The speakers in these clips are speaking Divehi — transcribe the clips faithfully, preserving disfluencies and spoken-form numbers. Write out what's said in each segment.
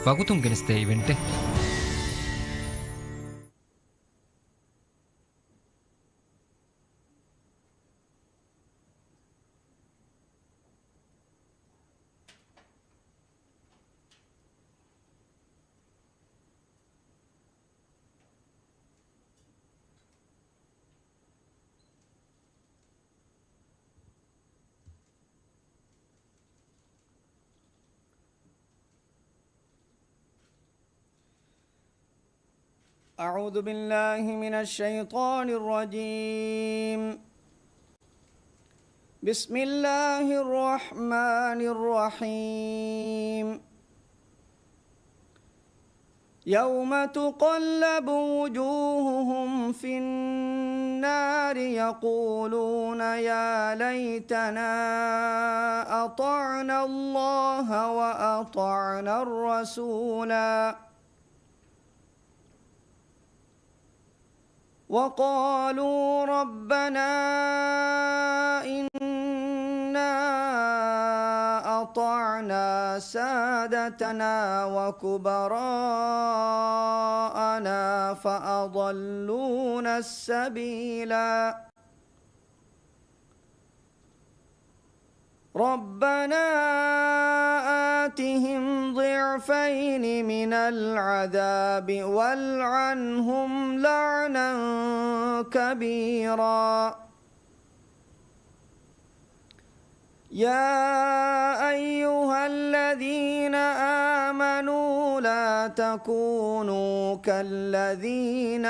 ވަގުތުން ގެނެސްދޭ އިވެންޓެއް. أعوذ بالله من الشيطان الرجيم. بسم الله الرحمن الرحيم. يوم تقلب وجوههم في النار يقولون يا ليتنا أطعنا الله وأطعنا الرسولا. وقالوا ربنا إنا أطعنا سادتنا وكبراءنا فأضلونا السبيلا. ربنا آتهم ضعفين من العذاب والعنهم لعنا كبيرا. يا أيها الذين آمنوا لا تكونوا كالذين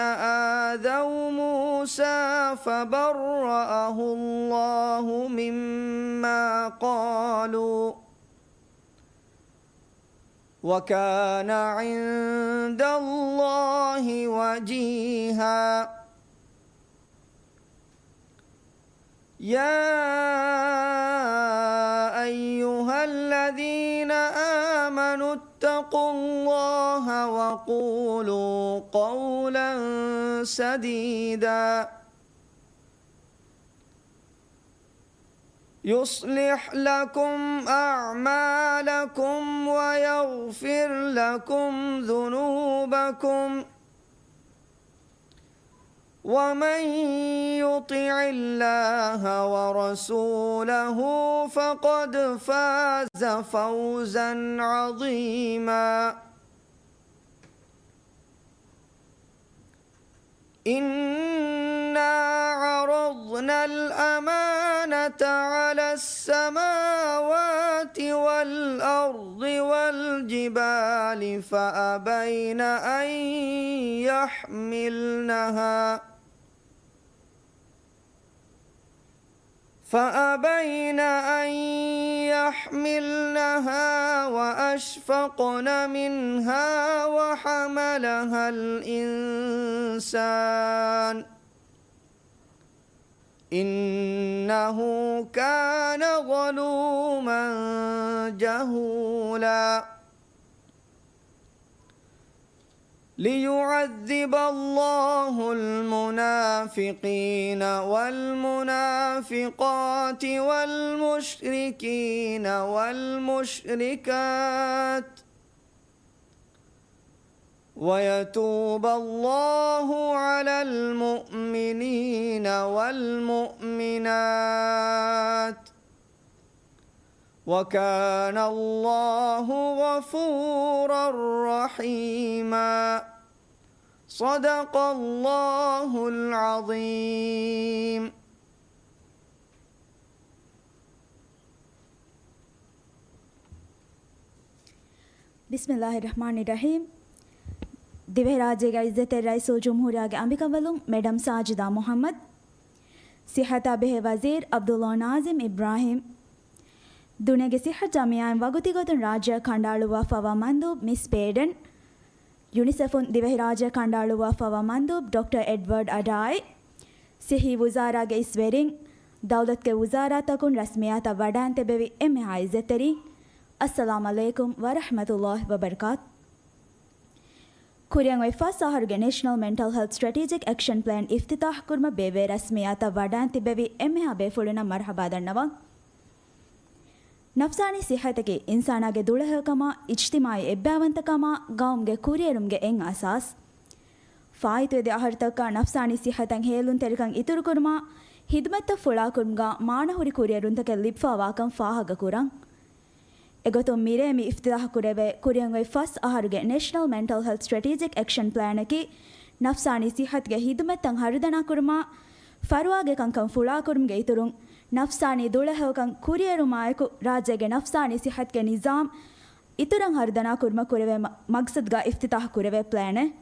آذوا موسى فبرأه الله مما قالوا وكان عند الله وجيها. يا أيها الذين آمنوا اتقوا الله وقولوا قولا سديدا. يصلح لكم أعمالكم ويغفر لكم ذنوبكم، ومن يطع الله ورسوله فقد فاز فوزا عظيما. إنا عرضنا الأمانة على السماوات والأرض والجبال فأبين أن يحملنها فأبين أن يحملنها وأشفقن منها وحملها الإنسان إنه كان ظلوما جهولا. ليعذب الله المنافقين والمنافقات والمشركين والمشركات ويتوب الله على المؤمنين والمؤمنات وكان الله غفورا رحيما. صدق الله العظيم. ބިސްމިﷲ ރަޙްމާނި ރަޙީމް. ދިވެހިރާއްޖޭގެ އިއްޒަތްތެރި ރައީސުލްޖުމްހޫރިއްޔާގެ އަނބިކަނބަލުން މެޑަމް ސާޖިދާ މުޙައްމަދު، ސިއްޙަތާ ބެހޭ ވަޒީރު ޢަބްދުﷲ ނާޒިމް އިބްރާހީމް، ދުނިޔޭގެ ސިއްޙަތު ޖަމިއްޔާއިން ވަގުތީގޮތުން ރާއްޖެއަށް ކަނޑައަޅުއްވާފައިވާ މަންދޫބް މިސް ބޭޑަން، ޔުނިސެފުން ދިވެހިރާއްޖެއަށް ކަނޑައަޅުއްވާފައިވާ މަންދޫބް ޑޮކްޓަރ އެޑްވަޑް އަޑާއި، ސިއްހީ ވުޒާރާގެ އިސްވެރިން، ދައުލަތުގެ ވުޒާރާތަކުން ރަސްމިއްޔާތައް ވަޑައިން ތިއްބެވި އެންމެހާ އިއްޒަތްތެރިން، އައްސަލާމް ޢަލައިކުމް ވަރަޙްމަތުﷲ ވަބަރަކާތު. ކުރިއަށް އޮތް ފަސް އަހަރުގެ ނޭޝަނަލް މެންޓަލް ހެލްތް ސްޓްރެޓެޖިކް އެކްޝަން ޕްލޭން އިފްތިތާޙް ކުރުމަށް ބޭއްވޭ ރަސްމިއްޔާތައް ވަޑައިން ތިއްބެވި އެންމެހާ ބޭފުޅުންނަށް މަރުޙަބާ ދަންނަވަން. ނަފްސާނީ ސިއްހަތަކީ އިންސާނާގެ ދުޅަހެޔޮކަމާ، އިޖްތިމާޢީ އެއްބައިވަންތަކަމާ، ގައުމުގެ ކުރިއެރުމުގެ އެއް އަސާސް. ފާއިތުވެދިޔަ އަހަރުތަކަށް ނަފްސާނީ ސިއްހަތަށް ހޭލުންތެރިކަން އިތުރުކުރުމާ، ހިދުމަތްތައް ފުޅާކުރުމުގަ މާނަހުރި ކުރިއެރުންތަކެއް ލިބިފާވާކަން ފާހަގަކުރަން. އެގޮތުން މިރޭ މި އިފްތިތާޙު ކުރެވޭ ކުރިއަށް އޮތް ފަސް އަހަރުގެ ނޭޝަނަލް މެންޓަލް ހެލްތް ސްޓްރެޓީޖިކް އެކްޝަން ޕްލޭނަކީ، ނަފްސާނީ ސިއްހަތުގެ ހިދުމަތްތައް ހަރުދަނާކުރުމާ، ފަރުވާގެ ކަންކަން ފުޅާކުރުމުގެ އިތުރުން، ނަފްސާނީ ދުޅަހެޔޮކަން ކުރިއެރުމާއެކު، ރާއްޖޭގެ ނަފްސާނީ ސިއްހަތުގެ ނިޒާމް އިތުރަށް ހަރުދަނާކުރުމަށް ކުރެވޭ މަ-، މަގްސަދުގަ އިފްތިތާޙު ކުރެވޭ ޕްލޭނެއް.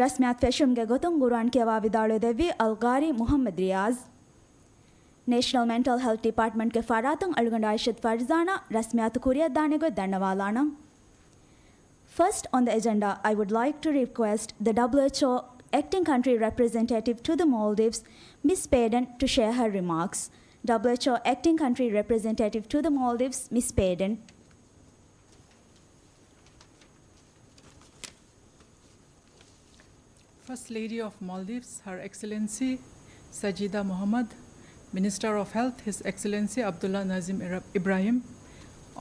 ރަސްމިއްޔާތު ފެށުމުގެ ގޮތުން ޤުރުއާން ކިޔަވާ ވިދާޅުވެދެއްވީ އަލްޤާރީ މުޙައްމަދު ރިޔާޒް. ނޭޝަނަލް މެންޓަލް ހެލްތް ޑިޕާޓްމަންޓްގެ ފަރާތުން އަޅުގަނޑު އާއިޝަތު ފަރްޒާނާ ރަސްމިއްޔާތު ކުރިއަށްދާނެ ގޮތް ދަންނަވާލާނަން. First on the agenda, I would like to request the W H O Acting Country Representative to the Maldives, Miss Payden, to share her remarks. W H O Acting Country Representative to the Maldives, Miss Payden. First Lady of Maldives, Her Excellency Sajida Mohammed, Minister of Health, His Excellency Abdullah Nazim Ira-, Ibrahim,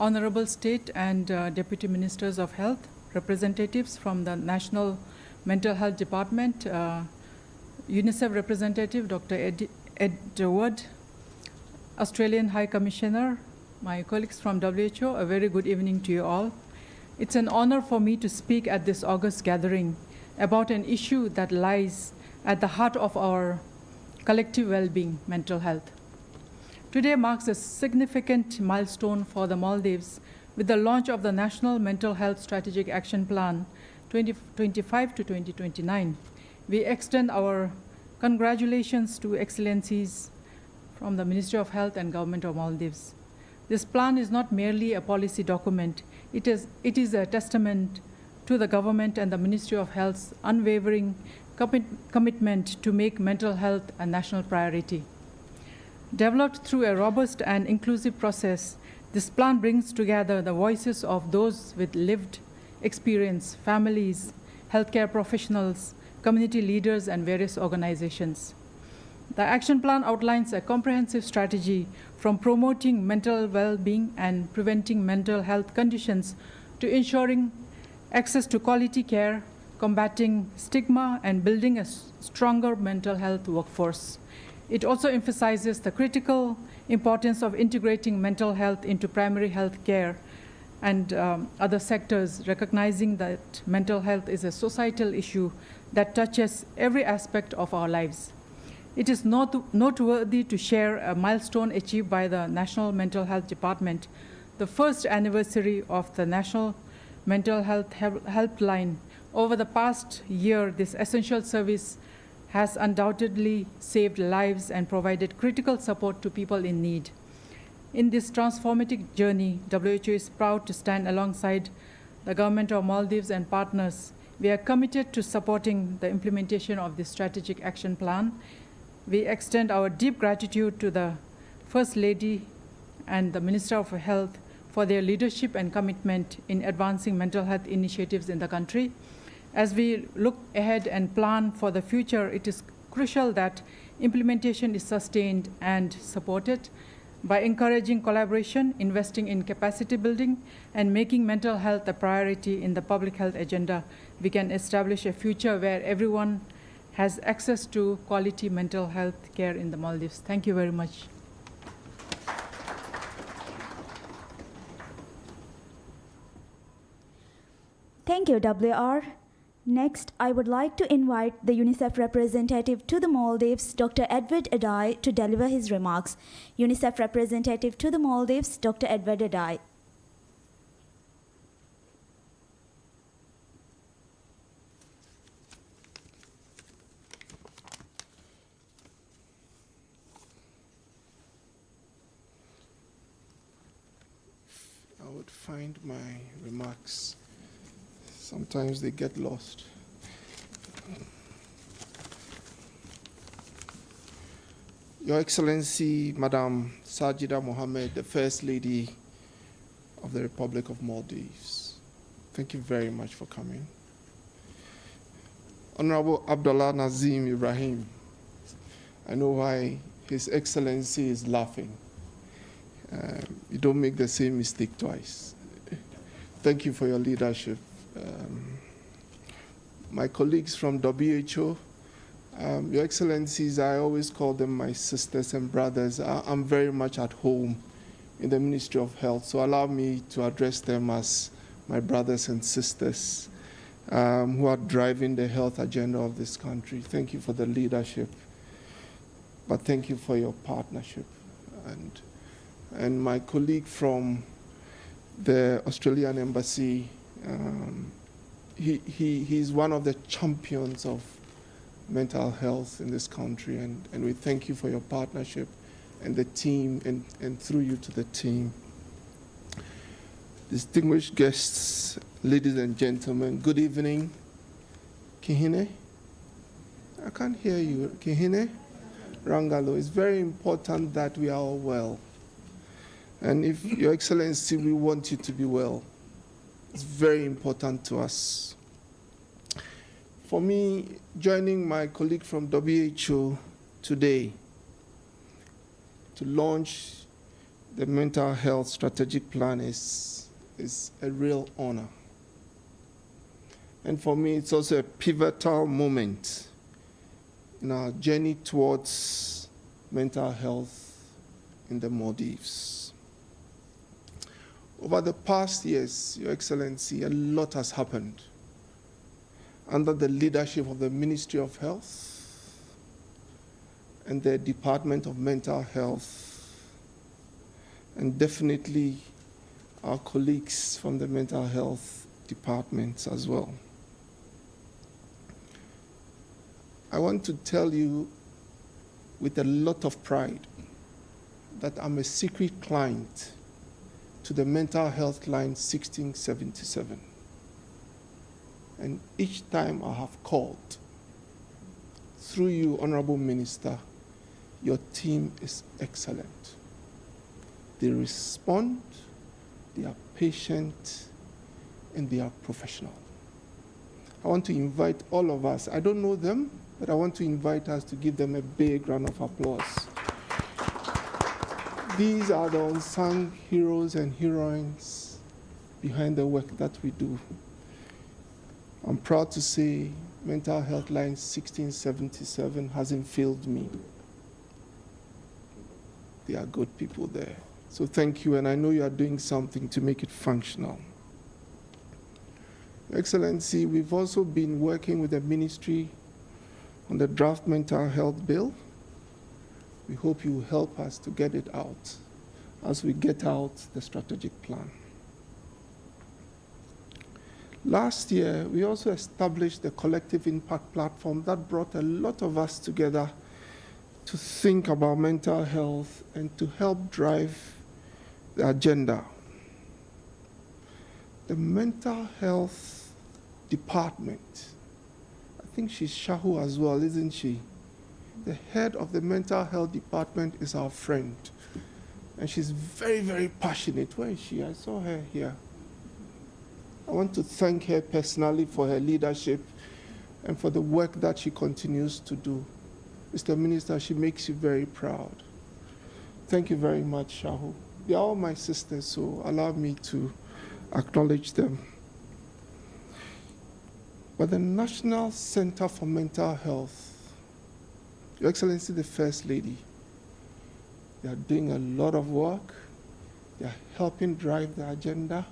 Honorable State and, uh, Deputy Ministers of Health, representatives from the National Mental Health Department, uh, UNICEF representative, Doctor Ed-, Edward, Australian High Commissioner, my colleagues from W H O, a very good evening to you all. It's an honor for me to speak at this august gathering about an issue that lies at the heart of our collective well-being, mental health. Today marks a significant milestone for the Maldives with the launch of the National Mental Health Strategic Action Plan twenty twenty-five to twenty twenty-nine. We extend our congratulations to Excellencies from the Ministry of Health and Government of Maldives. This plan is not merely a policy document, it is, it is a testament to the government and the Ministry of Health's unwavering commit-, commitment to make mental health a national priority. Developed through a robust and inclusive process, this plan brings together the voices of those with lived experience, families, healthcare professionals, community leaders, and various organizations. The action plan outlines a comprehensive strategy from promoting mental well-being and preventing mental health conditions to ensuring access to quality care, combating stigma, and building a s-, stronger mental health workforce. It also emphasizes the critical importance of integrating mental health into primary health care and, um, other sectors, recognizing that mental health is a societal issue that touches every aspect of our lives. It is not-, noteworthy to share a milestone achieved by the National Mental Health Department, the first anniversary of the National Mental Health Hel-, Helpline. Over the past year, this essential service has undoubtedly saved lives and provided critical support to people in need. In this transformative journey, W H O is proud to stand alongside the Government of Maldives and partners. We are committed to supporting the implementation of this strategic action plan. We extend our deep gratitude to the First Lady and the Minister of Health for their leadership and commitment in advancing mental health initiatives in the country. As we look ahead and plan for the future, it is crucial that implementation is sustained and supported. By encouraging collaboration, investing in capacity building, and making mental health a priority in the public health agenda, we can establish a future where everyone has access to quality mental health care in the Maldives. Thank you very much. Thank you, W R. Next, I would like to invite the UNICEF representative to the Maldives, Doctor Edward Adai, to deliver his remarks. UNICEF representative to the Maldives, Doctor Edward Adai. I would find my remarks. Sometimes they get lost. Your Excellency, Madam Sajida Mohammed, the First Lady of the Republic of Maldives, thank you very much for coming. Honorable Abdullah Nazim Ibrahim, I know why His Excellency is laughing. Uh, Don't make the same mistake twice. Thank you for your leadership. Um, my colleagues from W H O, um, Your Excellencies, I always call them my sisters and brothers. I, I'm very much at home in the Ministry of Health, so allow me to address them as my brothers and sisters, um, who are driving the health agenda of this country. Thank you for the leadership, but thank you for your partnership. And, and my colleague from the Australian Embassy, um, he, he, he's one of the champions of mental health in this country, and, and we thank you for your partnership and the team, and, and through you to the team. Distinguished guests, ladies and gentlemen, good evening. ކިހިނެއް؟ I can't hear you. ކިހިނެއް؟ ރަނގަޅު. It's very important that we are all well. And if, Your Excellency, we want you to be well. It's very important to us. For me, joining my colleague from W H O today to launch the mental health strategic plan is, is a real honor. And for me, it's also a pivotal moment in our journey towards mental health in the Maldives. Over the past years, Your Excellency, a lot has happened under the leadership of the Ministry of Health and the Department of Mental Health, and definitely our colleagues from the mental health departments as well. I want to tell you with a lot of pride that I'm a secret client to the mental health line sixteen seventy-seven. And each time I have called, through you, Honorable Minister, your team is excellent. They respond, they are patient, and they are professional. I want to invite all of us, I don't know them, but I want to invite us to give them a big round of applause. These are the unsung heroes and heroines behind the work that we do. I'm proud to say Mental Health Line sixteen seventy-seven hasn't failed me. There are good people there. So thank you, and I know you are doing something to make it functional. Your Excellency, we've also been working with the ministry on the draft mental health bill. We hope you help us to get it out as we get out the strategic plan. Last year, we also established the Collective Impact Platform that brought a lot of us together to think about mental health and to help drive the agenda. The mental health department, I think she's Shahu as well, isn't she? The head of the mental health department is our friend. And she's very, very passionate. Where is she? I saw her here. I want to thank her personally for her leadership and for the work that she continues to do. Mister Minister, she makes you very proud. Thank you very much, Shahu. They are all my sisters, so allow me to acknowledge them. But the National Center for Mental Health, Your Excellency, the First Lady, they are doing a lot of work. They are helping drive the agenda,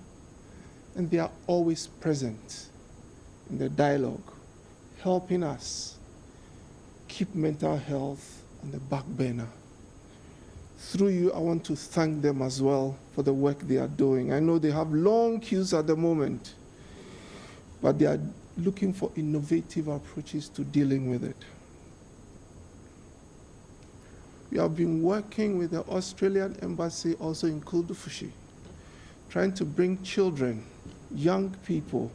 and they are always present in the dialogue, helping us keep mental health on the back burner. Through you, I want to thank them as well for the work they are doing. I know they have long queues at the moment, but they are looking for innovative approaches to dealing with it. We have been working with the Australian Embassy also in Kuldufushi, trying to bring children, young people,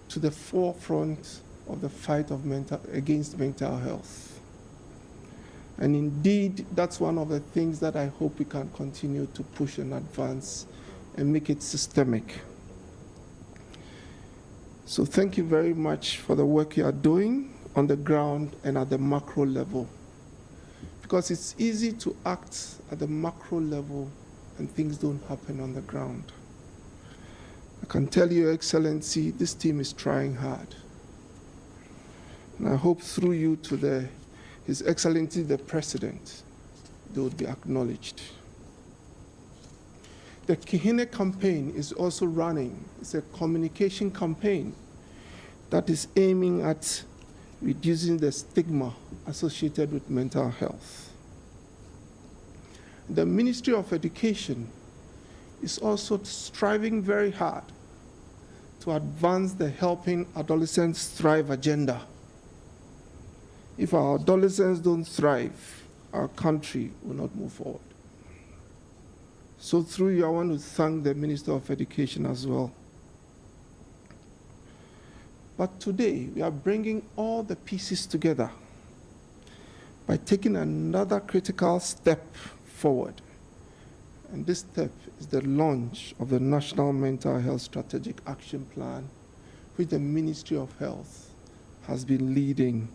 to the forefront of the fight of mental, against mental health. And indeed, that's one of the things that I hope we can continue to push and advance and make it systemic. So thank you very much for the work you are doing on the ground and at the macro level. Because it's easy to act at the macro level and things don't happen on the ground. I can tell you, Excellency, this team is trying hard. And I hope through you to the, His Excellency the President, they would be acknowledged. The Kihine campaign is also running. It's a communication campaign that is aiming at reducing the stigma associated with mental health. The Ministry of Education is also striving very hard to advance the Helping Adolescents Thrive agenda. If our adolescents don't thrive, our country will not move forward. So through you, I want to thank the Minister of Education as well. But today, we are bringing all the pieces together by taking another critical step forward. And this step is the launch of the National Mental Health Strategic Action Plan, which the Ministry of Health has been leading.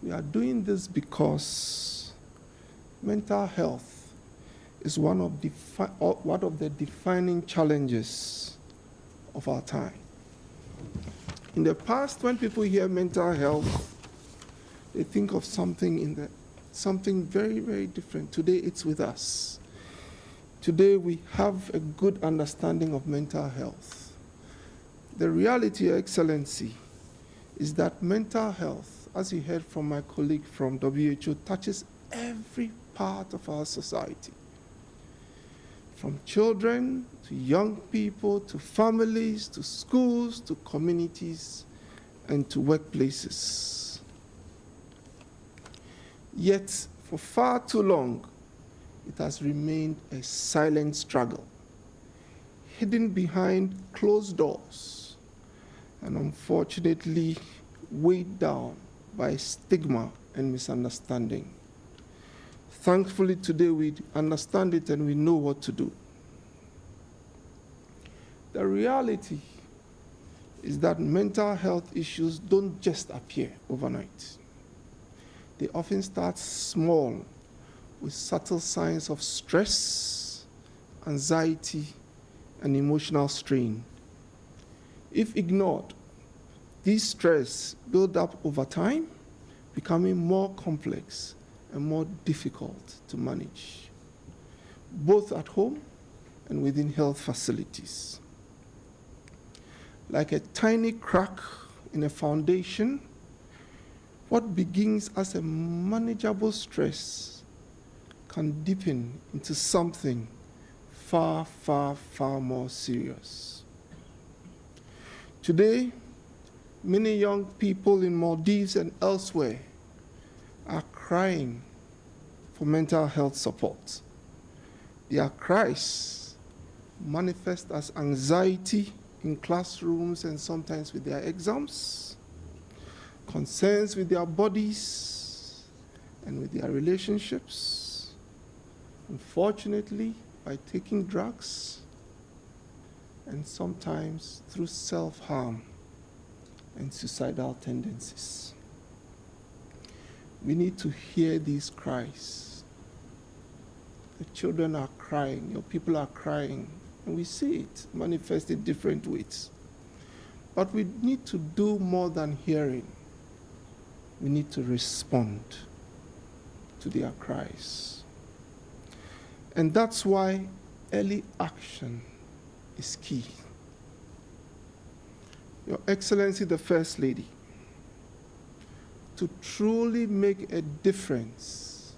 We are doing this because mental health is one of, defi- uh, one of the defining challenges of our time. In the past, when people hear mental health, they think of something in the, something very, very different. Today, it's with us. Today, we have a good understanding of mental health. The reality, Your Excellency, is that mental health, as you heard from my colleague from W H O, touches every part of our society, from children to young people to families to schools to communities and to workplaces. Yet, for far too long, it has remained a silent struggle, hidden behind closed doors, and unfortunately weighed down by stigma and misunderstanding. Thankfully, today we understand it and we know what to do. The reality is that mental health issues don't just appear overnight. They often start small, with subtle signs of stress, anxiety, and emotional strain. If ignored, these stress build up over time, becoming more complex and more difficult to manage, both at home and within health facilities. Like a tiny crack in a foundation, what begins as a manageable stress can deepen into something far, far, far more serious. Today, many young people in Maldives and elsewhere are crying for mental health support. Their cries manifest as anxiety in classrooms and sometimes with their exams, concerns with their bodies and with their relationships. Unfortunately, by taking drugs, and sometimes through self-harm and suicidal tendencies. We need to hear these cries. The children are crying, your people are crying, and we see it manifest in different ways. But we need to do more than hearing. We need to respond to their cries. And that's why early action is key. Your Excellency, the First Lady, to truly make a difference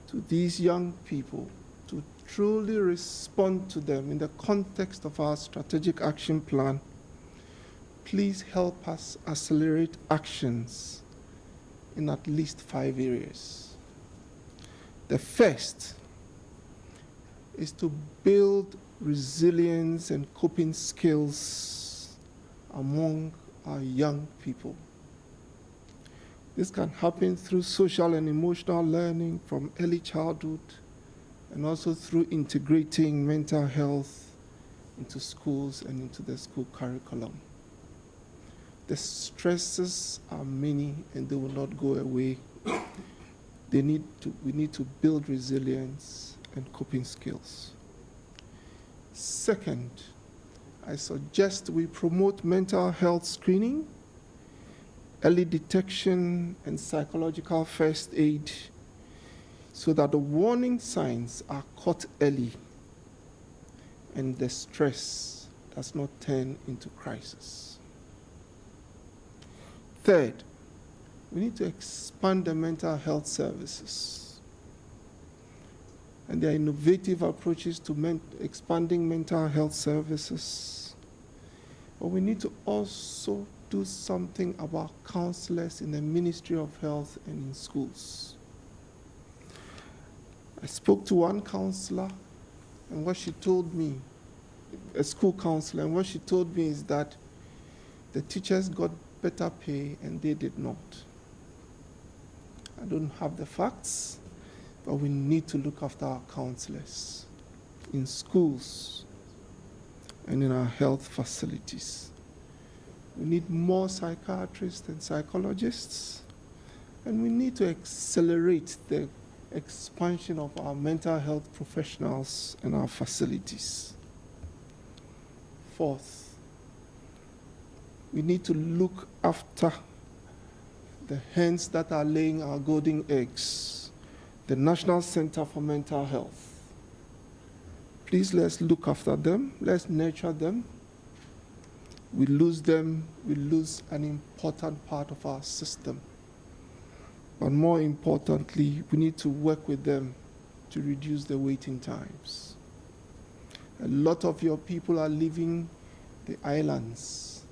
to these young people, to truly respond to them in the context of our strategic action plan, please help us accelerate actions in at least five areas. The first is to build resilience and coping skills among our young people. This can happen through social and emotional learning from early childhood and also through integrating mental health into schools and into the school curriculum. The stresses are many and they will not go away. They need to, we need to build resilience and coping skills. Second, I suggest we promote mental health screening, early detection, and psychological first aid so that the warning signs are caught early and the stress does not turn into crisis. Third, we need to expand the mental health services. And there are innovative approaches to men-, expanding mental health services. But we need to also do something about counselors in the Ministry of Health and in schools. I spoke to one counselor, and what she told me, a school counselor, and what she told me is that the teachers got better pay and they did not. I don't have the facts, but we need to look after our counselors in schools and in our health facilities. We need more psychiatrists and psychologists, and we need to accelerate the expansion of our mental health professionals and our facilities. Fourth, we need to look after the hens that are laying our golden eggs, the National Center for Mental Health. Please, let's look after them, let's nurture them. We lose them, we lose an important part of our system. But more importantly, we need to work with them to reduce the waiting times. A lot of your people are leaving the islands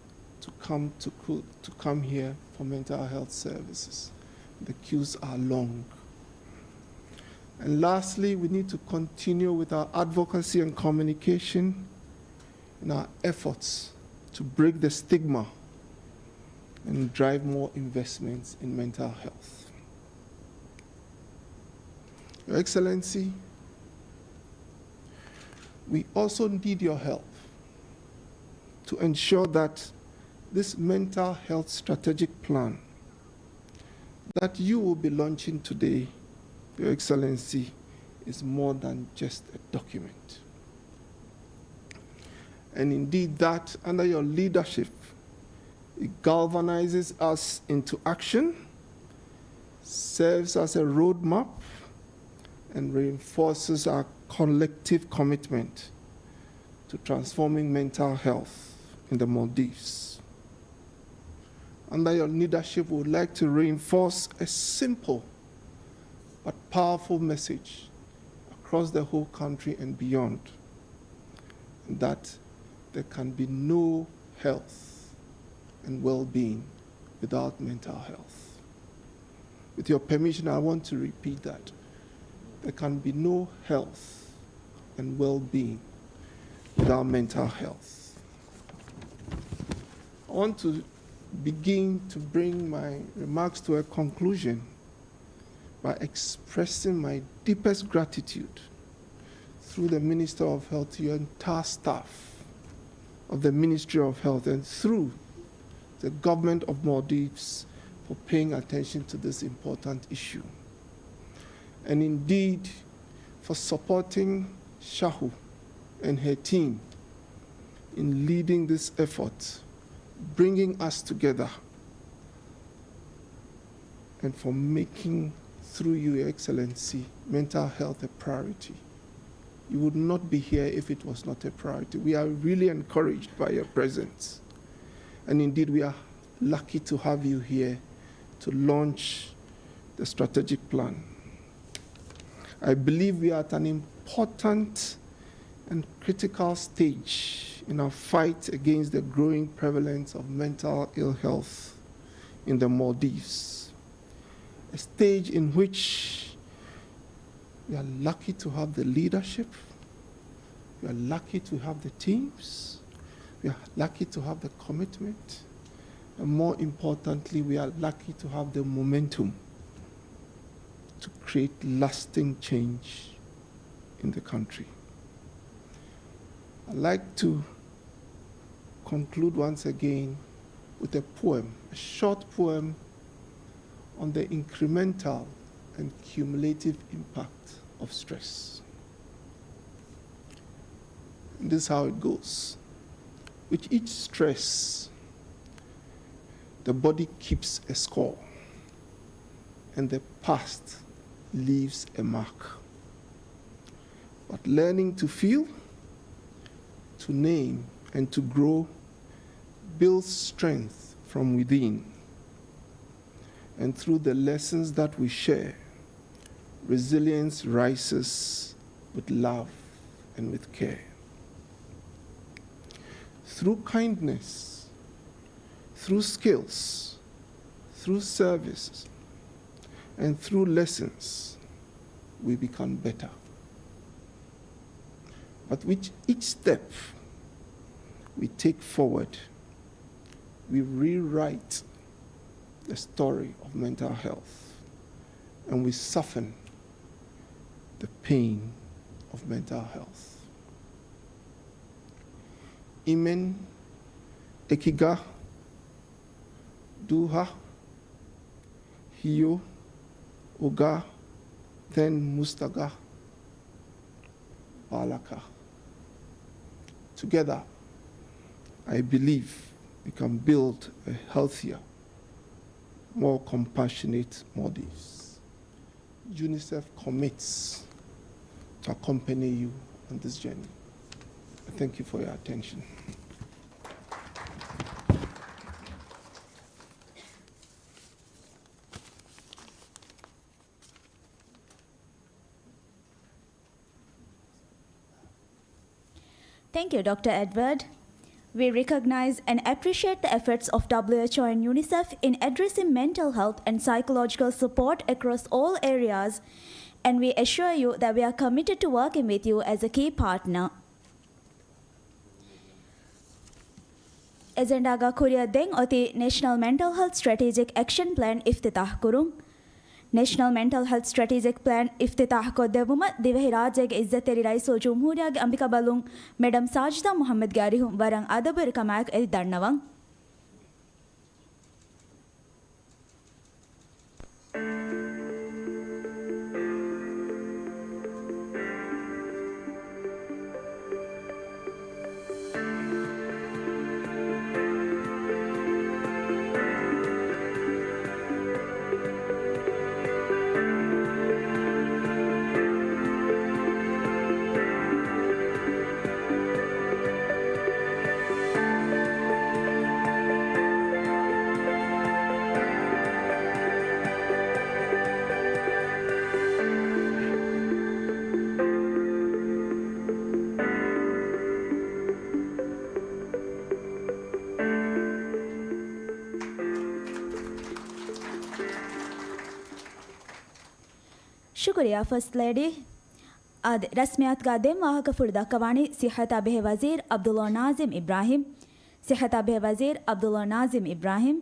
to come to, to come here for mental health services. The queues are long. And lastly, we need to continue with our advocacy and communication in our efforts to break the stigma and drive more investments in mental health. Your Excellency, we also need your help to ensure that this mental health strategic plan that you will be launching today, Your Excellency, is more than just a document. And indeed, that under your leadership, it galvanizes us into action, serves as a roadmap, and reinforces our collective commitment to transforming mental health in the Maldives. Under your leadership, we would like to reinforce a simple but powerful message across the whole country and beyond, that there can be no health and well-being without mental health. With your permission, I want to repeat that. There can be no health and well-being without mental health. I want to begin to bring my remarks to a conclusion by expressing my deepest gratitude through the Minister of Health to your entire staff of the Ministry of Health and through the government of Maldives for paying attention to this important issue. And indeed, for supporting Shahu and her team in leading this effort, bringing us together, and for making, through you, Your Excellency, mental health a priority. You would not be here if it was not a priority. We are really encouraged by your presence. And indeed, we are lucky to have you here to launch the strategic plan. I believe we are at an important and critical stage in our fight against the growing prevalence of mental ill health in the Maldives, a stage in which we are lucky to have the leadership, we are lucky to have the teams, we are lucky to have the commitment, and more importantly, we are lucky to have the momentum to create lasting change in the country. I'd like to conclude once again with a poem, a short poem on the incremental and cumulative impact of stress. And this is how it goes. With each stress, the body keeps a score, and the past leaves a mark. But learning to feel, to name, and to grow builds strength from within. And through the lessons that we share, resilience rises with love and with care. Through kindness, through skills, through service, and through lessons, we become better. But with each step we take forward, we rewrite the story of mental health, and we soften the pain of mental health. އިމެން އެކިގަ ދުވަހަށް ހިޔު އުގަ ތެން މުސްތަގަ ބާލަކަ. Together, I believe we can build a healthier, more compassionate Maldives. UNICEF commits to accompany you on this journey. I thank you for your attention. Thank you, Doctor Edward. We recognize and appreciate the efforts of W H O and UNICEF in addressing mental health and psychological support across all areas, and we assure you that we are committed to working with you as a key partner. އެޖެންޑާގަ ކުރިއަށް ދެން އޮތީ ނޭޝަނަލް މެންޓަލް ހެލްތް ސްޓްރެޓެޖިކް އެކްޝަން ޕްލޭން އިފްތިތާޙް ކުރުން. ނޭޝަނަލް މެންޓަލް ހެލްތް ސްޓްރެޓެޖިކް ޕްލޭން އިފްތިތާޙް ކޮށްދެއްވުމަށް ދިވެހިރާއްޖޭގެ އިއްޒަތްތެރި ރައީސުލްޖުމްހޫރިއްޔާގެ އަނބިކަނބަލުން މެޑަމް ސާޖިދާ މުޙައްމަދްގެ އަރިހުން ވަރަށް އަދަބުވެރިކަމާއެކު އެދި ދަންނަވަން. ޝުކުރިއްޔާ ފަސްޓް ލޭޑީ. އާދެ، ރަސްމިއްޔާތުގަ ދެން ވާހަކަފުޅު ދައްކަވާނީ ސިއްހަތާ ބެހޭ ވަޒީރު ޢަބްދުﷲ ނާޒިމް އިބްރާހިމް. ސިއްހަތާ ބެހޭ ވަޒީރު ޢަބްދުﷲ ނާޒިމް އިބްރާހިމް.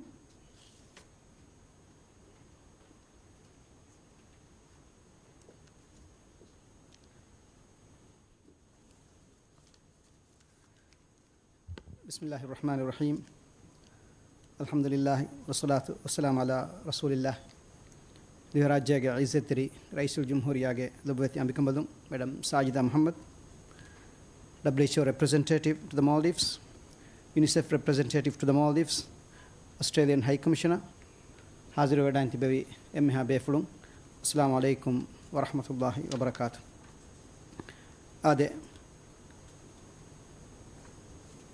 بسم الله الرحمن الرحيم. الحمد لله والصلاة والسلام على رسول الله. ދިވެހިރާއްޖޭގެ އިއްޒަތްތެރި ރައީސުލްޖުމްހޫރިއްޔާގެ ލޮބުވެތި އަނބިކަނބަލުން މެޑަމް ސާޖިދާ މުޙައްމަދް، W H O representative to the Maldives, UNICEF representative to the Maldives, Australian High Commissioner، ހާޒިރުވެވަޑައިން ތިބެވި އެންމެހާ ބޭފުޅުން، އައްސަލާމު ޢަލައިކުމް ވަރަޙްމަތުﷲި ވަބަރަކާތު. އާދެ،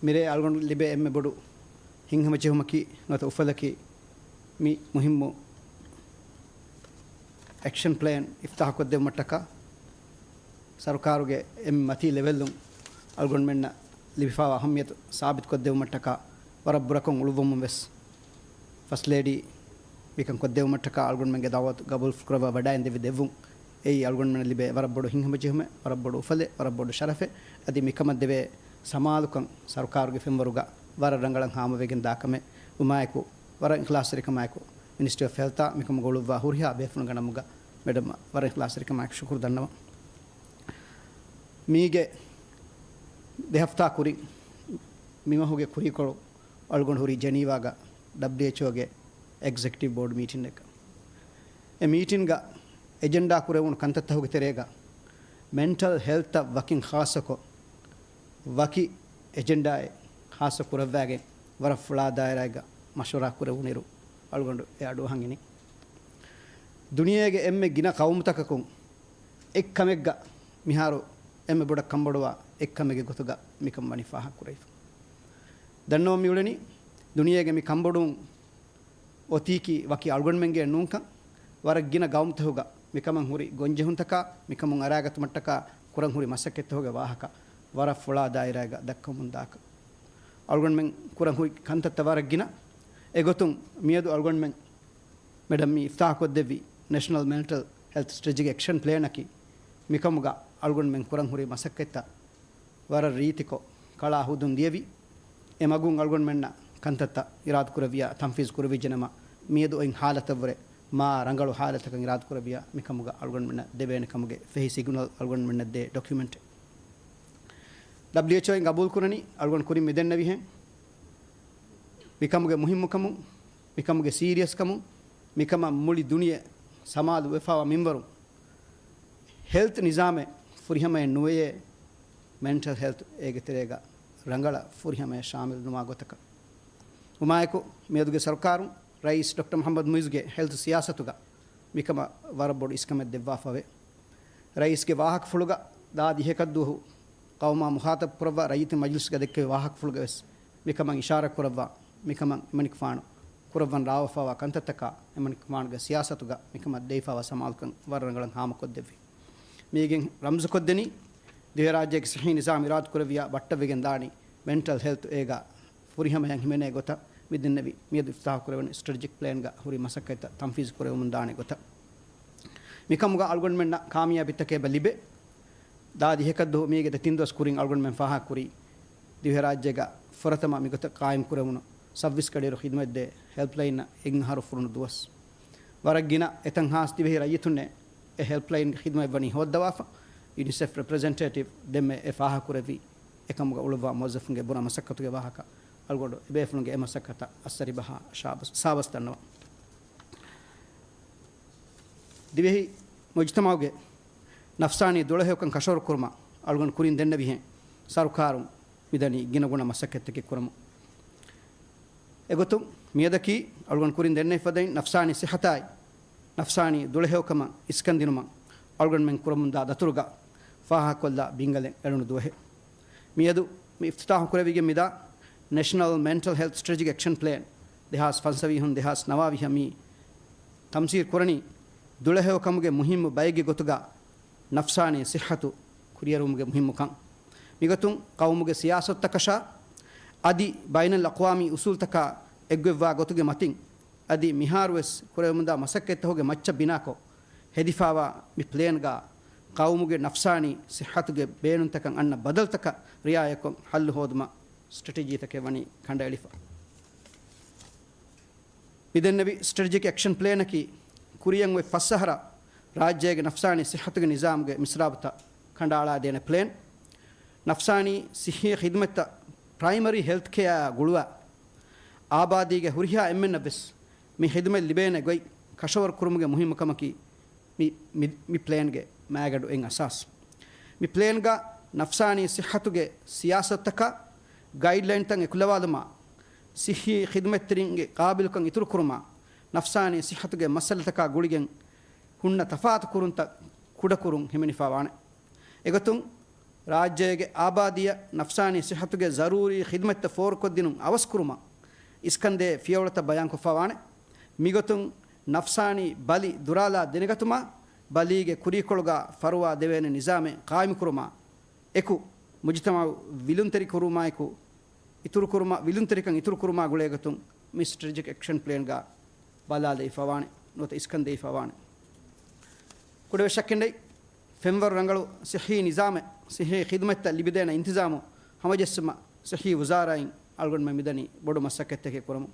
މިރޭ އަޅުގަނޑު ލިބޭ އެންމެ ބޮޑު ހިތްހަމަޖެހުމަކީ ނުވަތަ އުފަލަކީ، މި މުހިއްމު އެކްޝަން ޕްލޭން އިފްތިތާޙުކޮށްދެއްވުމަށްޓަކާ، ސަރުކާރުގެ އެންމެ މަތީ ލެވެލްއުން އަޅުގަނޑުމެންނަށް ލިބިފާވާ އަހައްމިޔަތު ސާބިތުކޮށްދެއްވުމަށްޓަކާ ވަރަށް ބުރަކޮށް އުޅުއްވަމުން ވެސް، ފަސްޓް ލޭޑީ މިކަން ކޮށްދެއްވުމަށްޓަކާ އަޅުގަނޑުމެންގެ ދަޢުވަތު ގަބޫލު ކުރައްވާ ވަޑައިން ދެވި ދެއްވުން. އެއީ އަޅުގަނޑުމެންނަށް ލިބޭ ވަރަށް ބޮޑު ހިތްހަމަޖެހުމެއް، ވަރަށް ބޮޑު އުފަލެއް، ވަރަށް ބޮޑު ޝަރަފެއް. އަދި މިކަމަށް ދެވޭ ސަމާލުކަން ސަރުކާރުގެ ފެންވަރުގަ ވަރަށް ރަނގަޅަށް ހާމަވެގެން ދާ ކަމެއް ވުމާއެކު، ވަރަށް އިޚްލާޞްތެރިކަމާއެކު، މިނިސްޓްރީ އޮފް ހެލްތާ މިކަމުގަ އުޅުއްވާ ހުރިހާ ބޭފުޅުންގެ ނަމުގަ މެޑަމް ވަރަށް އިޚްލާޞްތެރިކަމާއެކު ޝުކުރު ދަންނަވަން. މީގެ ދެ ހަފްތާ ކުރިން މިމަހުގެ ކުރީކޮޅު އަޅުގަނޑު ހުރީ ޖެނީވާގަ ޑަބްލިއު އެޗް އޯގެ އެގްޒެކެޓިވް ބޯޑް މީޓިންއެއްގަ. އެ މީޓިންގަ އެޖެންޑާ ކުރެވުނު ކަންތައްތަކުގެ ތެރޭގަ މެންޓަލް ހެލްތަށް ވަކިން ޚާއްޞަކޮށް، ވަކި އެޖެންޑާއެއް ޚާއްޞަ ކުރައްވާގެން ވަރަށް ފުޅާ ދާއިރާއެއްގަ މަޝްވަރާ ކުރެވުނުއިރު، އަޅުގަނޑު އެ އަޑުއަހަން އިނީ. ދުނިޔޭގެ އެންމެ ގިނަ ޤައުމުތަކަކުން އެއްކަމެއްގަ މިހާރު އެންމެ ބޮޑަށް ކަންބޮޑުވާ އެއްކަމެއްގެ ގޮތުގަ މިކަން ވަނީ ފާހަގަކުރެވިފަ. ދަންނަވަން މިއުޅެނީ، ދުނިޔޭގެ މި ކަންބޮޑުވުން އޮތީކީ ވަކި އަޅުގަނޑުމެންގެ ނޫންކަން، ވަރަށް ގިނަ ގައުމުތަކުގަ މިކަމަށް ހުރި ގޮންޖެހުންތަކާ، މިކަމުން އަރާގަތުމަށްޓަކާ ކުރަން ހުރި މަސައްކަތްތަކުގެ ވާހަކަ ވަރަށް ފުޅާ ދާއިރާގަ ދައްކަމުން ދާކަށް. އަޅުގަނޑުމެން ކުރަން ހުރި ކަންތައްތައް ވަރަށް ގިނަ. އެގޮތުން މިއަދު އަޅުގަނޑުމެން މެޑަމް މި އިފްތާޙުކޮށްދެއްވި ނެޝަނަލް މެންޓަލް ހެލްތް ސްޓްރެޓެޖިކް އެކްޝަން ޕްލޭނަކީ، މިކަމުގަ އަޅުގަނޑުމެން ކުރަން ހުރި މަސައްކަތްތައް ވަރަށް ރީތިކޮށް، ކަޅާ ހުދުން ދިޔަވި، އެ މަގުން އަޅުގަނޑުމެންނަށް ކަންތައްތައް އިރާދަކުރެއްވިޔާ ތަންފީޒު ކުރެވިއްޖެނަމަ، މިއަދު އޮތް ހާލަތަށްވުރެ މާ ރަނގަޅު ހާލަތަކަށް އިރާދަކުރެއްވިޔާ މިކަމުގަ އަޅުގަނޑުމެންނަށް ދެވޭނެ ކަމުގެ ފެހި ސިގްނަލް އަޅުގަނޑުމެންނަށް ދޭ ޑޮކިއުމެންޓެއް. ޑަބްލިއުއެޗްއޯއިން ގަބޫލުކުރަނީ އަޅުގަނޑު ކުރިން މިދެންނެވިހެން، މިކަމުގެ މުހިއްމުކަމުން، މިކަމުގެ ސީރިއަސްކަމުން، މިކަމަށް މުޅި ދުނިޔެ ސަމާލު ވެފާވާ މިންވަރުން، ހެލްތް ނިޒާމެއް ފުރިހަމައެއް ނުވެޔޭ، މެންޓަލް ހެލްތު އޭގެ ތެރޭގަ ރަނގަޅަށް ފުރިހަމަޔަށް ޝާމިލު ނުވާ ގޮތަކަށް. ހުމާޔަކު، މިއަދުގެ ސަރުކާރުން ރައީސް ޑޮކްޓަރ މުޙައްމަދު މުޢިއްޒުގެ ހެލްތު ސިޔާސަތުގަ މިކަމަށް ވަރަށް ބޮޑު އިސްކަމެއް ދެއްވާފަވޭ. ރައީސްގެ ވާހަކަފުޅުގަ ދާދި ހަތަރު ދުވަހު ޤައުމާ މުޚާޠަބު ކުރައްވާ ރައްޔިތުން މަޖިލިސްގަ ދެއްކެވި ވާހަކަފުޅުގަވެސް މިކަމަށް އިޝާރާތް ކުރައްވާ، މިކަމަށް އެމަނިކުފާނު ކުރައްވަން ރާވާފައިވާ ކަންތައްތަކާ، އެމަނިކުފާނުގެ ސިޔާސަތުގަ މިކަމަށް ދެވިފައިވާ ސަމާލުކަން ވަރަށް ރަނގަޅަށް ހާމަކޮށްދެއްވި. މީގެން ރަމްޒުކޮށްދެނީ، ދިވެހިރާއްޖޭގެ ސިއްހީ ނިޒާމް އިރާދަކުރެއްވިޔާ ބައްޓަވެގެން ދާނީ މެންޓަލް ހެލްތު އޭގަ ފުރިހަމަޔަށް ހިމެނޭ ގޮތަށް މި ދެންނެވި މިއަދު އިފްތާޙު ކުރެވުނު ސްޓްރެޓެޖިކް ޕްލޭންގަ ހުރި މަސައްކަތްތައް ތަންފީޒު ކުރެވެމުން ދާނެ ގޮތަށް. މިކަމުގަ އަޅުގަނޑުމެންނަށް ކާމިޔާބީތަކެއް އެބަ ލިބޭ. ދާދި ހަތަރު ދުވަހު މީގެ ދެ ތިން ދުވަސް ކުރިން އަޅުގަނޑުމެން ފާހަގަކުރީ، ދިވެހިރާއްޖޭގަ ފުރަތަމަ މިގޮތަށް ޤާއިމް ކުރެވުނު ސައްވީސް ގަޑިއިރު ޚިދުމަތްދޭ ހެލްޕްލައިންއަށް އެއް އަހަރު ފުރުނު ދުވަސް. ވަރަށް ގިނަ އެތައް ހާސް ދިވެހި ރައްޔިތުންނޭ އެ ހެލްޕްލައިންގެ ޚިދުމަތް ވަނީ ހޯއްދަވާފަ. ޔުނިސެފް ރެޕްރެޒެންޓޭޓިވް ދެންމެ އެ ފާހަގަކުރެއްވީ، އެކަމުގަ އުޅުއްވާ މުވައްޒަފުންގެ ބުރަ މަސައްކަތުގެ ވާހަކަ އަޅުގަނޑު އެބޭފުޅުންގެ އެ މަސައްކަތަށް އައްސަރި ބަހާ ސާބަސް، ސާބަސް ދަންނަވަން. ދިވެހި މުޖްތަމަޢުގެ ނަފްސާނީ ދުޅަހެޔޮކަން ކަށަވަރު ކުރުމަށް އަޅުގަނޑު ކުރިން ދެންނެވިހެން، ސަރުކާރުން މިދަނީ ގިނަގުނަ މަސައްކަތްތަކެއް ކުރަމުން. އެގޮތުން މިއަދަކީ އަޅުގަނޑު ކުރިން ދެންނެވިފަދައިން ނަފްސާނީ ސިއްހަތާއި، ނަފްސާނީ ދުޅަހެޔޮކަމަށް އިސްކަންދިނުމަށް އަޅުގަނޑުމެން ކުރަމުންދާ ދަތުރުގަ ފާހަގަކޮށްލާ ބިންގަލެއް އެޅުނު ދުވަހެއް. މިއަދު މި އިފްތިތާޙު ކުރެވިގެން މިދާ ނެޝަނަލް މެންޓަލް ހެލްތް ސްޓްރެޓެޖިކް އެކްޝަން ޕްލޭން ދެހާސް ފަންސަވީހުން ދެހާސް ނަވާވީހަށް މި ތަމްސީލް ކުރަނީ، ދުޅަހެޔޮކަމުގެ މުހިއްމު ބައެއްގެ ގޮތުގަ ނަފްސާނީ ސިއްހަތު ކުރިއަރުވުމުގެ މުހިއްމުކަން. މިގޮތުން ޤައުމުގެ ސިޔާސަތުތަކަށާ އަދި ބައިނަލްއަޤްވާމީ އުސޫލްތަކާ އެއްގޮތްވާ ގޮތުގެ މަތިން، އަދި މިހާރުވެސް ކުރެވެމުންދާ މަސައްކަތްތަކުގެ މައްޗަށް ބިނާކޮށް، ހެދިފާވާ މި ޕްލޭންގަ ޤައުމުގެ ނަފްސާނީ ސިއްހަތުގެ ބޭނުންތަކަށް އަންނަ ބަދަލުތަކަށް ރިޢާޔަތްކޮށް ހައްލު ހޯދުމަށް ސްޓްރެޓެޖީތަކެއް ވަނީ ކަނޑައެޅިފަ. މިދެންނެވި ސްޓްރެޓެޖިކް އެކްޝަން ޕްލޭނަކީ، ކުރިއަށް އޮތް ފަސް އަހަރަށް ރާއްޖޭގެ ނަފްސާނީ ސިއްހަތުގެ ނިޒާމުގެ މިސްރާބުތައް ކަނޑައަޅާދޭނެ ޕްލޭން. ނަފްސާނީ ސިއްހީ ޚިދުމަތްތައް ޕްރައިމަރީ ހެލްތް ކެއާއާ ގުޅުވާ، އާބާދީގެ ހުރިހާ އެންމެންނަށްވެސް މި ޚިދުމަތް ލިބޭނެ ގޮތް ކަށަވަރު ކުރުމުގެ މުހިއްމުކަމަކީ މި، މި، މި ޕްލޭންގެ މައިގަނޑު އެއް އަސާސް. މި ޕްލޭންގަ ނަފްސާނީ ސިއްހަތުގެ ސިޔާސަތުތަކާ ގައިޑްލައިންތައް އެކުލަވާލުމާ، ސިއްހީ ޚިދުމަތްތެރިންގެ ޤާބިލުކަން އިތުރުކުރުމާ، ނަފްސާނީ ސިއްހަތުގެ މައްސަލަތަކާ ގުޅިގެން ހުންނަ ތަފާތު ކުރުންތައް ކުޑަކުރުން ހިމެނިފާވާނެ. އެގޮތުން، ރާއްޖޭގެ އާބާދީއަށް ނަފްސާނީ ސިއްހަތުގެ ޒަރޫރީ ޚިދުމަތްތައް ފޯރުކޮށްދިނުން އަވަސްކުރުމަށް އިސްކަންދޭ ފިޔަވަޅުތައް ބަޔާންކޮށްފާވާނެ. މިގޮތުން ނަފްސާނީ ބަލި ދުރާލާ ދެނެގަތުމާ، ބަލީގެ ކުރީކޮޅުގަ ފަރުވާ ދެވޭނެ ނިޒާމެއް ޤާއިމުކުރުމާ އެކު، މުޖުތަމަޢު ވިލުންތެރިކުރުމާއެކު، އިތުރުކުރުމާ، ވިލުންތެރިކަން އިތުރުކުރުމާ ގުޅޭގޮތުން މި ސްޓްރެޓެޖިކް އެކްޝަން ޕްލޭންގަ ބަލާލައިފަވާނެ، ނުވަތަ އިސްކަންދެވިފަވާނެ. ކުޑަވެށަކެނޑެއް ފެންވަރު ރަނގަޅު ސިއްހީ ނިޒާމެއް، ސިއްހީ ޚިދުމަތްތައް ލިބިދޭނެ އިންތިޒާމު ހަމަޖެއްސުމަށް ސިއްހީ ވުޒާރާއިން އަޅުގަނޑުމެން މިދަނީ ބޮޑު މަސައްކަތްތަކެއް ކުރަމުން.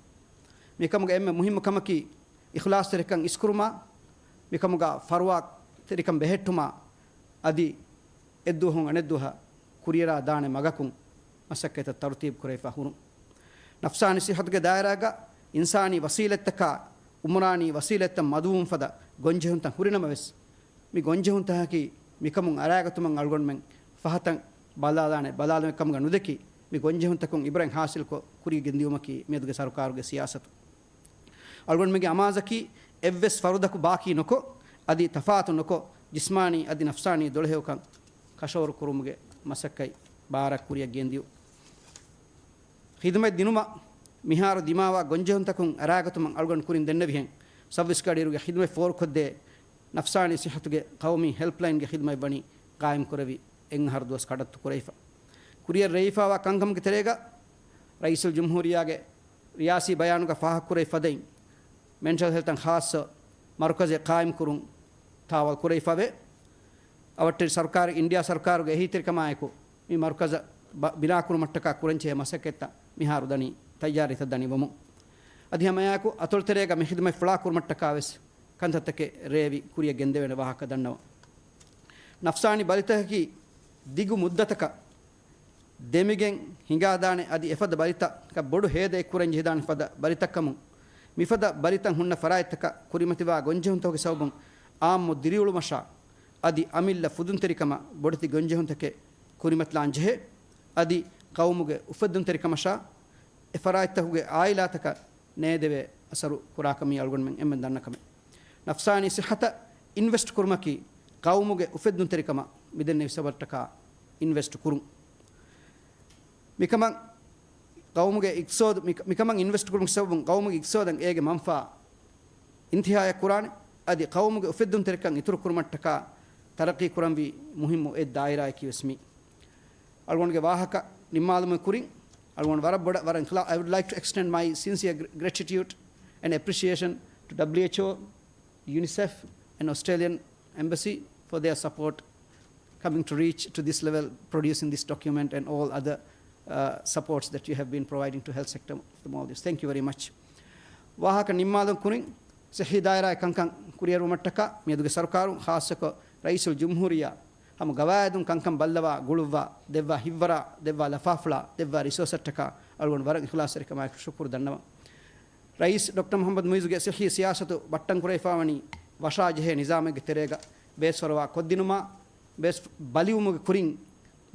މިކަމުގެ އެންމެ މުހިއްމު ކަމަކީ، އިޚްލާޞްތެރިކަން އިސްކުރުމާ، މިކަމުގަ ފަރުވާތެރިކަން ބެހެއްޓުމާ، އަދި އެއްދުވަހުން އަނެއްދުވަހަށް ކުރިއަރާ ދާނެ މަގަކުން މަސައްކަތްތައް ތަރުތީބު ކުރެވިފަ ހުރުން. ނަފްސާނީ ސިއްހަތުގެ ދާއިރާގަ އިންސާނީ ވަސީލަތްތަކާ، އުމުރާނީ ވަސީލަތްތައް މަދުވުން ފަދަ ގޮންޖެހުންތައް ހުރިނަމަވެސް، މި ގޮންޖެހުންތަކަކީ މިކަމުން އަރާގަތުމަށް އަޅުގަނޑުމެން ފަހަތަށް ބަލާލާނެ ބަލާލުމެއް ކަމުގަ ނުދެކި، މި ގޮންޖެހުންތަކުން އިބްރަތް ހާސިލްކޮށް ކުރިޔަށް ގެންދިއުމަކީ މިއަދުގެ ސަރުކާރުގެ ސިޔާސަތު. އަޅުގަނޑުމެންގެ އަމާޒަކީ އެއްވެސް ފަރުދަކު ބާކީ ނުކޮށް، އަދި ތަފާތު ނުކޮށް، ޖިސްމާނީ އަދި ނަފްސާނީ ދޮޅަހެޔޮކަން ކަށަވަރު ކުރުމުގެ މަސައްކަތް ބާރަށް ކުރިޔަށް ގެންދިއުން. ޚިދުމަތް ދިނުމަށް މިހާރު ދިމާވާ ގޮންޖެހުންތަކުން އަރާގަތުމަށް އަޅުގަނޑު ކުރިން ދެންނެވިހެން، ސައުވީސް ގަޑިއިރުގެ ޚިދުމަތް ފޯރުކޮށްދޭ ނަފްސާނީ ސިއްހަތުގެ ޤައުމީ ހެލްޕްލައިންގެ ޚިދުމަތް ވަނީ ޤާއިމް ކުރެވި އެއް އަހަރު ދުވަސް ކަޑައްތު ކުރެވިފަ. ކުރިއަށް ރޭވިފައިވާ ކަންކަމުގެ ތެރޭގަ ރައީސުލްޖުމްހޫރިއްޔާގެ ރިޔާސީ ބަޔާނުގަ ފާހަގަކުރެވި ފަދައިން، މެންޓަލް ހެލްތަށް ޚާއްޞަ މަރުކަޒެއް ޤާއިމްކުރުން ތާވަލް ކުރެވިފަވޭ. އަވަށްޓެރި ސަރުކާރު، އިންޑިއާ ސަރުކާރުގެ އެހީތެރިކަމާއެކު، މި މަރުކަޒަށް ބަ-، ބިނާކުރުމަށްޓަކާ ކުރަންޖެހޭ މަސައްކަތްތައް މިހާރު ދަނީ ތައްޔާރީތައް ދަނީ ވަމުން. އަދި ހަމައެއާއެކު އަތޮޅުތެރޭގަ މި ޚިދުމަތް ފުޅާކުރުމަށްޓަކާވެސް ކަންތައްތަކެއް ރޭވި ކުރިޔަށް ގެންދެވޭނެ ވާހަކަ ދަންނަވަން. ނަފްސާނީ ބަލިތަކަކީ ދިގު މުއްދަތަކަށް ދެމިގެން ހިނގާދާނެ އަދި އެފަދަ ބަލިތަކަށް ބޮޑު ހޭދައެއް ކުރަން ޖެހިދާނެ ފަދަ ބަލިތައްކަމުން، މިފަދަ ބަލިތައް ހުންނަ ފަރާތްތަކަށް ކުރިމަތިވާ ގޮންޖެހުންތަކުގެ ސަބަބުން އާއްމު ދިރިއުޅުމަށާ އަދި އަމިއްލަ ފުދުންތެރިކަމަށް ބޮޑެތި ގޮންޖެހުންތަކެއް ކުރިމަތިލާން ޖެހޭ. އަދި ޤައުމުގެ އުފެއްދުންތެރިކަމަށާ އެ ފަރާތްތަކުގެ އާއިލާތަކަށް ނޭދެވޭ އަސަރު ކުރާކަމީ އަޅުގަނޑުމެން އެންމެން ދަންނަ ކަމެއް. ނަފްސާނީ ސިއްހަތަށް އިންވެސްޓް ކުރުމަކީ، ޤައުމުގެ އުފެއްދުންތެރިކަމަށް މިދެންނެވި ސަބަބަށްޓަކާ އިންވެސްޓް ކުރުން. މިކަމަށް ޤައުމުގެ އިޤްތިޞާދު، މި-، މިކަމަށް އިންވެސްޓް ކުރުމުގެ ސަބަބުން ޤައުމުގެ އިޤްތިޞާދަށް އޭގެ މަންފާ އިންތިހާއަށް ކުރާނެ. އަދި ޤައުމުގެ އުފެއްދުންތެރިކަން އިތުރު ކުރުމަށްޓަކާ ތަރައްޤީ ކުރަންވީ މުހިއްމު އެއް ދާއިރާއަކީ ވެސް މީ. އަޅުގަނޑުގެ ވާހަކަ ނިންމާލުމުގެ ކުރިން، އަޅުގަނޑު ވަރަށް ބޮޑަށް، ވަރަށް އިޚްލާ-، I would like to extend my sincere gr-, gratitude and appreciation to W H O, UNICEF and Australian Embassy for their support coming to reach to this level, producing this document and all other, uh, supports that you have been providing to health sector of the Maldives. Thank you very much. ވާހަކަ ނިންމާލުމުގެ ކުރިން، ޞިއްޙީ ދާއިރާގެ ކަންކަން ކުރިއެރުވުމަށްޓަކާ މިއަދުގެ ސަރުކާރުން، ޚާއްޞަކޮށް ރައީސުލްޖުމްހޫރިއްޔާ، ހަމަ ގަވާއިދުން ކަންކަން ބައްލަވާ ގުޅުއްވާ ދެއްވާ ހިތްވަރާ ދެއްވާ ލަފާފުޅާ ދެއްވާ ރިސޯސަށްޓަކާ އަޅުގަނޑު ވަރަށް އިޚްލާޞްތެރިކަމާއެކު ޝުކުރު ދަންނަވަން. ރައީސް ޑޮކްޓަރ މުޙައްމަދު މުޢިއްޒުގެ ޞިއްޙީ ސިޔާސަތު ބައްޓަން ކުރެވިފާވަނީ ވަށާޖެހޭ ނިޒާމެއްގެ ތެރޭގަ. ބޭސްފަރުވާ ކޮށްދިނުމާ، ބޭސް ބަލިވުމުގެ ކުރިން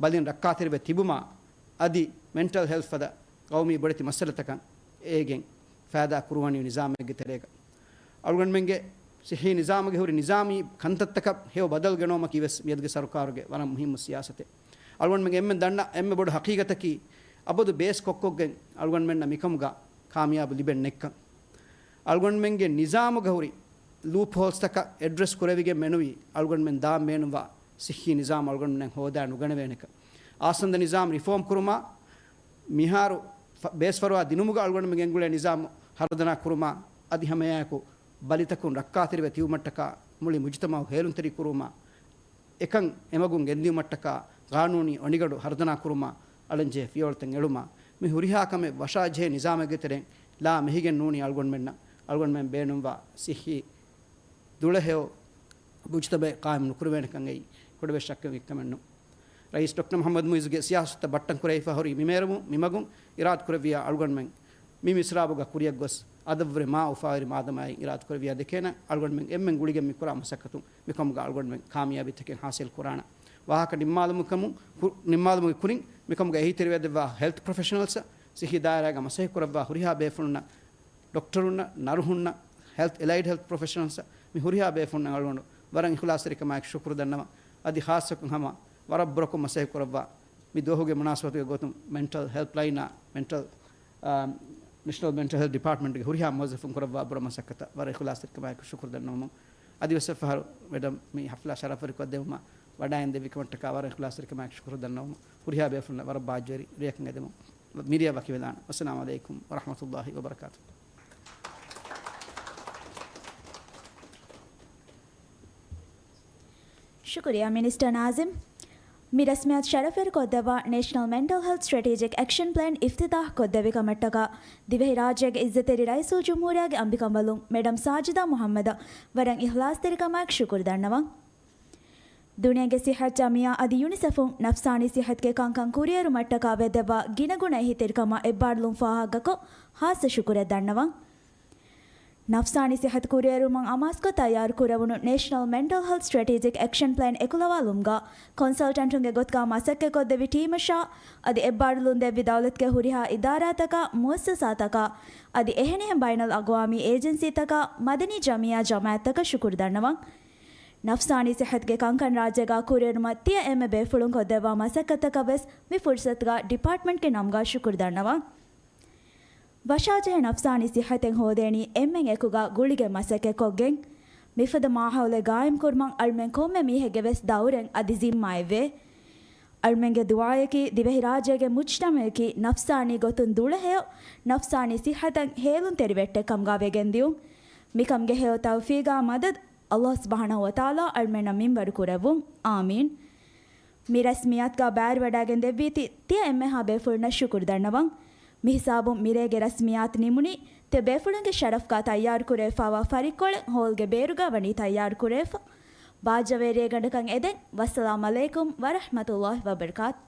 ބަލިން ރައްކާތެރިވެ ތިބުމާ، އަދި މެންޓަލް ހެލްތް ފަދަ ޤައުމީ ބޮޑެތި މައްސަލަތަކަށް އޭގެން ފައިދާ ކުރުވަނީ ނިޒާމެއްގެ ތެރޭގަ. އަޅުގަނޑުމެންގެ ޞިއްޙީ ނިޒާމުގެ ހުރި ނިޒާމީ ކަންތައްތަކަށް ހެޔޮ ބަދަލު ގެނައުމަކީ ވެސް މިއަދުގެ ސަރުކާރުގެ ވަރަށް މުހިއްމު ސިޔާސަތެއް. އަޅުގަނޑުމެން އެންމެން ދަންނަ އެންމެ ބޮޑު ހަޤީޤަތަކީ، އަބަދު ބޭސް ކޮށްކޮށްގެން އަޅުގަނޑުމެންނަށް މިކަމުގަ ކާމިޔާބު ލިބެން ނެތްކަން. އަޅުގަނޑުމެންގެ ނިޒާމުގަ ހުރި ލޫޕް ހޯލްސްތަކަށް އެޑްރެސް ކުރެވިގެން މެނުވީ އަޅުގަނޑުމެން ދާން ބޭނުންވާ ޞިއްޙީ ނިޒާމް އަޅުގަނޑުމެން ހޯދާ ނުގަނެވޭނެކަން. އާސަންދަ ނިޒާމް ރިފޯމް ކުރުމާ، މިހާރު ފަ-، ބޭސްފަރުވާ ދިނުމުގަ އަޅުގަނޑުމެން ގެންގުޅޭ ނިޒާމް ހަރުދަނާ ކުރުމާ، އަދި ހަމައެއާއެކު ބަލިތަކުން ރައްކާތެރިވެ ތިބުމަށްޓަކާ މުޅި މުޖުތަމަޢު ހޭލުންތެރި ކުރުމާ، އެކަން އެމަގުން ގެންދިއުމަށްޓަކާ ގާނޫނީ އޮނިގަނޑު ހަރުދަނާ ކުރުމާ، އަޅަންޖެހޭ ފިޔަވަޅުތައް އެޅުމާ، މި ހުރިހާ ކަމެއް ވަށާޖެހޭ ނިޒާމެއްގެ ތެރެއިން ލާ މެހިގެން ނޫނީ އަޅުގަނޑުމެންނަށް، އަޅުގަނޑުމެން ބޭނުންވާ ޞިއްޙީ ދުޅަހެޔޮ މުޖުތަމަޢެއް ޤާއިމް ނުކުރެވޭނެކަން އެއީ ކުޑަވެސް ޝައްކެއް އެއްކަމެއް ނޫން. ރައީސް ޑޮކްޓަރ މުޙައްމަދު މުޢިއްޒުގެ ސިޔާސަތަށް ބައްޓަން ކުރެވިފަ ހުރި މި މޭރުމުން މިމަގުން އިރާދަކުރެއްވިޔާ އަޅުގަނޑުމެން މި މިސްރާބުގަ ކުރިޔަށްގޮސް އަދަށްވުރެ މާ އުފާވެރި މާދަމާއިން އިރާދަކުރެއްވިޔާ ދެކޭނަން އަޅުގަނޑުމެން އެންމެން ގުޅިގެން މި ކުރާ މަސައްކަތުން މިކަމުގަ އަޅުގަނޑުމެން ކާމިޔާބީތަކެއް ހާސިލް ކުރާނަން. ވާހަކަ ނިންމާލުމުގެ ކުރިން، ކު-، ނިންމާލުމުގެ ކުރިން މިކަމުގަ އެހީތެރިވެދެއްވާ ހެލްތް ޕްރޮފެޝަނަލްސް، ސިއްހީ ދާއިރާގަ މަސައްކަތް ކުރައްވާ ހުރިހާ ބޭފުޅުންނަށް، ޑޮކްޓަރުންނަށް، ނަރުހުންނަށް، ހެލްތް އެލައިޑް ހެލްތް ޕްރޮފެޝަނަލްސް، މި ހުރިހާ ބޭފުޅުންނަށް އަޅުގަނޑު ވަރަށް އިޚްލާޞްތެރިކަމާއެކު ޝުކުރު ދަންނަވަން. އަދި ޚާއްޞަކޮށް ހަމަ ވަރަށް ބުރަކޮށް މަސައްކަތް ކުރައްވާ މި ދުވަހުގެ މުނާސަބަތުގެ ގޮތުން މެންޓަލް ހެލްޕްލައިނާ، މެންޓަލް، އާ، ނޭޝަނަލް މެންޓަލް ހެލްތް ޑިޕާޓްމަންޓްގެ ހުރިހާ މުވައްޒަފުން ކުރައްވާ ބުރަ މަސައްކަތަށް ވަރަށް އިޚްލާޞްތެރިކަމާއެކު ޝުކުރު ދަންނަވަމުން. އަދިވެސް އެއްފަހަރު މެޑަމް މި ހަފްލާ ޝަރަފްވެރިކޮށްދެވުމަށް ވަޑައިން ދެއްވިކަމަށްޓަކާ ވަރަށް އިޚްލާޞްތެރިކަމާއެކު ޝުކުރު ދަންނަވަމުން. ހުރިހާ ބޭފުޅުންނަށް ވަރަށް ބާއްޖަވެރި ރެއަކަށް އެދެމުން. މިރިޔަށް ވަކިވެލާނަން. ވައްސަލާމު ޢަލައިކުމް ވަރަޙްމަތުﷲި ވަބަރަކާތުހު. ޝުކުރިއްޔާ މިނިސްޓަރ ނާޒިމް. މި ރަސްމިއްޔާތު ޝަރަފްވެރިކޮށްދެއްވާ ނޭޝަނަލް މެންޓަލް ހެލްތް ސްޓްރެޓެޖިކް އެކްޝަން ޕްލޭން އިފްތިތާޙް ކޮށްދެއްވި ކަމަށްޓަކާ ދިވެހިރާއްޖޭގެ އިއްޒަތްތެރި ރައީސުލްޖުމްހޫރިއްޔާގެ އަނބިކަނބަލުން މެޑަމް ސާޖިދާ މުޙައްމަދަށް ވަރަށް އިޚްލާޞްތެރިކަމާއެކު ޝުކުރު ދަންނަވަން. ދުނިޔޭގެ ޞިއްޙަތު ޖަމިއްޔާ އަދި ޔުނިސެފުން ނަފްސާނީ ޞިއްޙަތުގެ ކަންކަން ކުރިއެރުމަށްޓަކާ ވެދެއްވާ ގިނަގުނަ އެހީތެރިކަމާ އެއްބާރުލުން ފާހަގަކޮށް، ޚާއްޞަ ޝުކުރެއް ދަންނަވަން. ނަފްސާނީ ސިއްހަތު ކުރިއެރުވުމަށް އަމާޒުކޮށް ތައްޔާރު ކުރެވުނު ނޭޝަނަލް މެންޓަލް ހެލްތް ސްޓްރެޓެޖިކް އެކްޝަން ޕްލޭން އެކުލަވާލުމުގަ ކޮންސަލްޓެންޓުންގެ ގޮތުގަ މަސައްކަތްކޮށްދެއްވި ޓީމަށާ އަދި އެއްބާރުލުން ދެއްވި ދައުލަތުގެ ހުރިހާ އިދާރާތަކާ، މުއައްސަސާތަކާ އަދި އެހެނިހެން ބައިނަލްއަގްވާމީ އޭޖެންސީތަކާ، މަދަނީ ޖަމިއްޔާ ޖަމާއަތްތަކަށް ޝުކުރު ދަންނަވަން. ނަފްސާނީ ސިއްހަތުގެ ކަންކަން ރާއްޖޭގަ ކުރިއެރުމަށް ތިޔަ އެންމެ ބޭފުޅުން ކޮށްދެއްވާ މަސައްކަތަކަށް ވެސް މި ފުރުސަތުގަ ޑިޕާޓްމަންޓްގެ ނަމުގަ ޝުކުރު ދަންނަވަން. ވަށާޖެހޭ ނަފްސާނީ ސިއްހަތެއް ހޯދޭނީ އެންމެން އެކުގަ ގުޅިގެން މަސައްކަތްކޮށްގެން. މިފަދަ މާހައުލެއް ގާއިމްކުރުމަށް އަޅުމެން ކޮންމެ މީހެއްގެ ވެސް ދައުރެއް އަދި ޒިންމާއެއްވޭ. އަޅުމެންގެ ދުޢާއަކީ ދިވެހިރާއްޖޭގެ މުޖްތަމަޢަކީ ނަފްސާނީ ގޮތުން ދުޅަހެޔޮ، ނަފްސާނީ ސިއްހަތަށް ހޭލުންތެރިވެއްޓެއް ކަމުގަ ވެގެންދިޔުން. މިކަމުގެ ހެޔޮ ތައުފީގާ މަދަދު ﷲ ސުބްޙާނަހޫ ވަތަޢާލާ އަޅުމެންނަށް މިންވަރު ކުރެއްވުން. އާމީން. މި ރަސްމިއްޔާތުގަ ބައިވެރިވަޑައިގެން ދެއްވީތީ ތިޔަ އެންމެހާ ބޭފުޅުންނަށް ޝުކުރު ދަންނަވަން. މިހިސާބުން މިރޭގެ ރަސްމިއްޔާތު ނިމުނީ. ތިޔަ ބޭފުޅުންގެ ޝަރަފްގަ ތައްޔާރުކުރެވިފައިވާ ފަރިއްކޮޅެއް ހޯލްގެ ބޭރުގަ ވަނީ ތައްޔާރުކުރެވިފަ. ބާއްޖަވޭ ރޭގަނޑަކަށް އެދެން. ވައްސަލާމް ޢަލައިކުމް ވަރަޙްމަތުﷲ ވަބަރަކާތު.